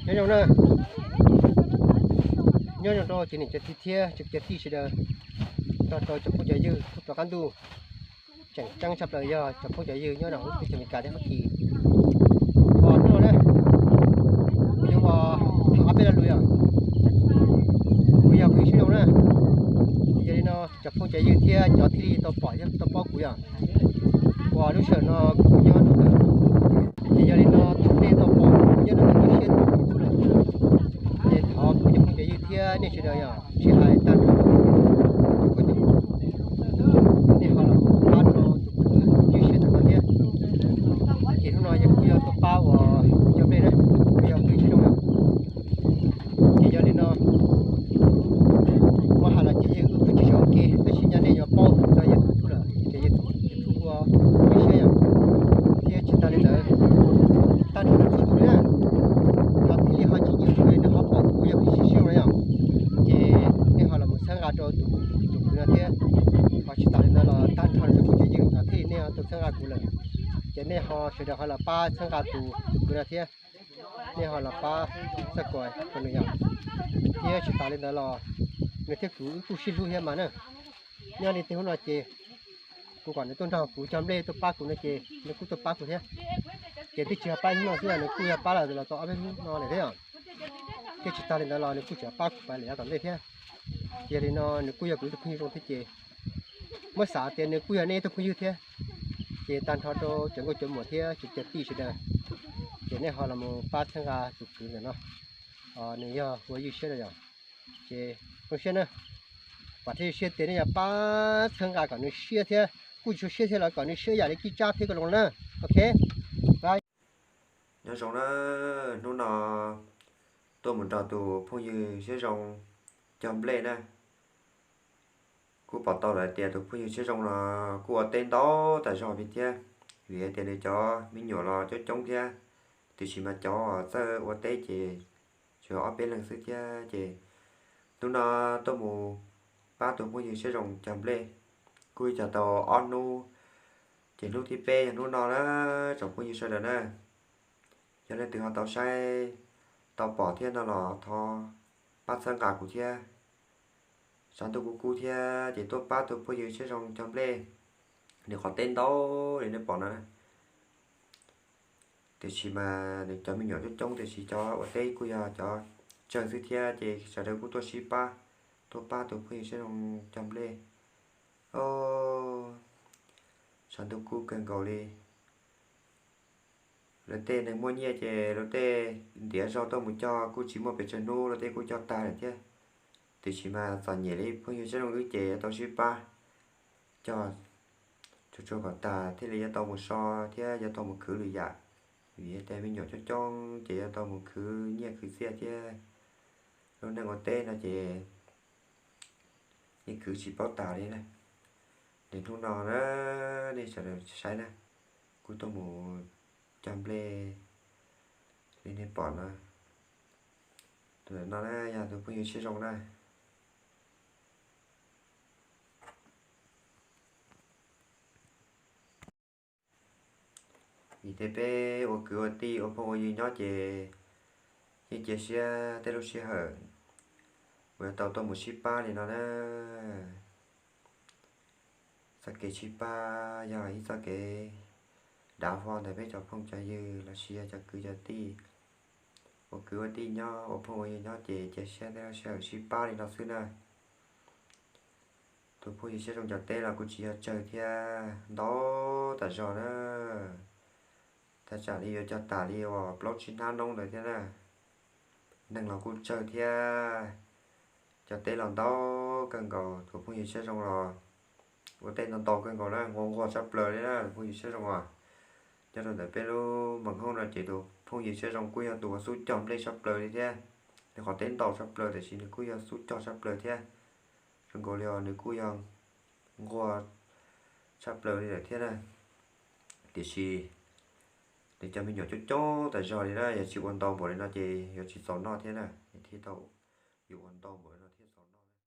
Nyob zoo na, nyob zoo rau cov niam cov txiv thiab cov kwv cov tij sawv daws, nrog rau cov phooj cov ywg txhua qab ntuj. Tseem ceeb tshaj plaws yog cov phooj cov ywg nyob rau hauv teb chaws Amelikas thiab Fab Kis. Hnub no na, kuv yuav ua ob peb lo lus yom. Kuv yog Phooj Ywg Siab Zoo na. Yog li no cov phooj cov ywg thiab cov thiaj li tau pom thiab tau paub kuv yom, uas lub sij hawm no kuv nyob rau ntawm, ces yog li no tus nej tau pom kuv nyob rau ntawm lub siab tus kuv lawm, ces thov kuv cov phooj cov ywg thiab nej sawv daws yom, tsis hais tag nrho nej ho los pab rau tus kwv ywj siab ntawm no thiab. Ces hnub no yog kuv yog tuaj pab uas kuv cov nplej na, kuv yog Phooj Ywg Siab Zoo na. Ces yog li no, muab hais los ces yeej wb tsis sib ua ke, tab sis nyaj nej yuav paub txog yog tus YouTube lawm ces yog tus YouTube ua ib siab yom. Thiab tsis tas li ntawd, tag nrho txhua tus li na, cov thiaj li ho tsis nyiam kuv li, nws ho pom kuv yog Phooj Ywg Siab Zoo na yom, ces nej ho los mus txhawb nqa rau tus kwv no thiab. Ho tsis tas li ntawd los tag nrho cov phooj cov ywg cov thiaj li nej ho tau txhawb nqa kuv lawm, ces nej ho sawv daws ho los pab txhawb nqa tus kwv no thiab. Nej ho los pab subscribe rau nws yom. Thiab tsis tas li ntawd los nws thiab kuv wb kuj sib hlub thiab mas na. Nyob li tej hnub no ces kuv kom nws tuaj nrog kuv cog nplej tuaj pab kuv no ces nws kuj tuaj pab kuv thiab. Ces twb tsis yog pab hnub no xwb, nws kuj yog pab lawm los tau ob peb hnub no lawm thiab yom. Thiab tsis tas li ntawd los nws kuj tseem pab kuv pab lawm yav tom ntej thiab. Ces yog li no nws kuj yog kuv ib tug phooj ywg zoo thiab ces muab xav tias nws kuj yog nej ib tug phooj ywg thiab. Ces tag nrho rau cov nkauj cov muam thiab cov kwv cov tij sawv daws, ces nej ho los mus pab txhawb nqa tus kwv ntawm no, nws yog ua ywj siab rau yom. Ces zoo siab na, vam thiab ywj siab tias nej yuav pab txhawb nqa kom nws siab thiab, kuj tsis siab thiab los kom nws siab yam li kib tsab thiab ko loo na. Ok, bye. Nyob zoo na, hnub no tuaj mus nrog tus phooj ywg Siab Zoo cog nplej na. Kuj pom tau lawm tias tus phooj ywg Siab Zoo no kuj ua teb ntau tas zog li thiab, vim hais tias nws cov me nyuam los coob coob thiab, tiam sis mas cov txawj ua teb ces tsuas ob peb leeg xwb thiab. Ces hnub no tuaj mus pab tus phooj ywg Siab Zoo cog nplej, kuj cog tau ob hnub, ces hnub thib peb yog hnub no na, tsoom phooj ywg sawv daws na. Yog leej twg ho tau saib tau pom thiab no los thov pab txhawb nqa kuv thiab. Tshav ntuj kuj kub thiab ces tuaj pab tus phooj ywg Siab Zoo cog nplej, nws qhov teb ntau li nej pom no. Tiam sis mas nws cov me nyuam coob coob tiam sis cov ua teb kuj yog cov tsawg xwb thiab ces sawv daws kuj tuaj sib pab, tuaj pab tus phooj ywg Siab Zoo cog nplej. Tshav ntuj kub kawg nkaus li. Luag tej neeg muaj nyiaj ces luag tej ntiav zog tuaj mus cog kuj tsis muaj pes tsawg hnub luag tej kuj cog tag lawm thiab. Tiam sis mas txom nyem li phooj ywg Siab Zoo wb ces yuav tau sib pab cog tsuag tsuag kom tag thiaj li yuav tau mus so thiab yuav tau mus khwv lwm yam. Vim tej me nyuam coob coob ces yuav tau mus khwv nyiaj khwv txiaj thiab. Lub neej ua teb no ces yeej khwv tsis paub tas li na. Nws hnub no na, nej sawv daws saib na, kuj tuaj mus cog nplej li nej pom no. Tus no na yog tus phooj ywg Siab Zoo na. Vim tej peb ua kwv ua tij ua phooj ua ywg nyob ces yeej cia siab tej lub sij hawm uas yuav tau tuaj mus sib pab li no na. Txoj kev sib pab yog ib txoj kev dav hlo ntawm peb cov phooj cov ywg los sis yog cov kwv cov tij. Ua kwv ua tij nyob ua phooj ua ywg nyob ces cia siab tej lub sij hawm sib pab li no xwb na. Tus phooj ywg Siab Zoo cov teb los kuj tsis yog tsawg thiab, ntau tas zog na. Thaj tsam li yuav cog tas li uas plaub tsib hnab noob ntawd thiab na. Neeg los kuj tsawg thiab, cov teb los ntau kawg nkaus. Tus phooj ywg Siab Zoo los ua teb ntau ntau kawg nkaus na, nquag nquag tshaj plaws li na tus phooj ywg Siab Zoo os. Nyob rau ntawm peb lub moos hoob no ces tus phooj ywg Siab Zoo kuj yog tus uas xub cog nplej tshaj plaws li thiab. Nws qhov teb ntau tshaj plaws tiam sis nws kuj yog xub cog tshaj plaws thiab. Zoo nkaus li os nws kuj yog nquag tshaj plaws li lawm thiab na. Tiam sis nws cov me nyuam coob coob tas zog li na, yog tsis ua ntau npaum li no ces yuav tsis txaus noj thiab na. Thiaj tau yuav ua ntau npaum li no.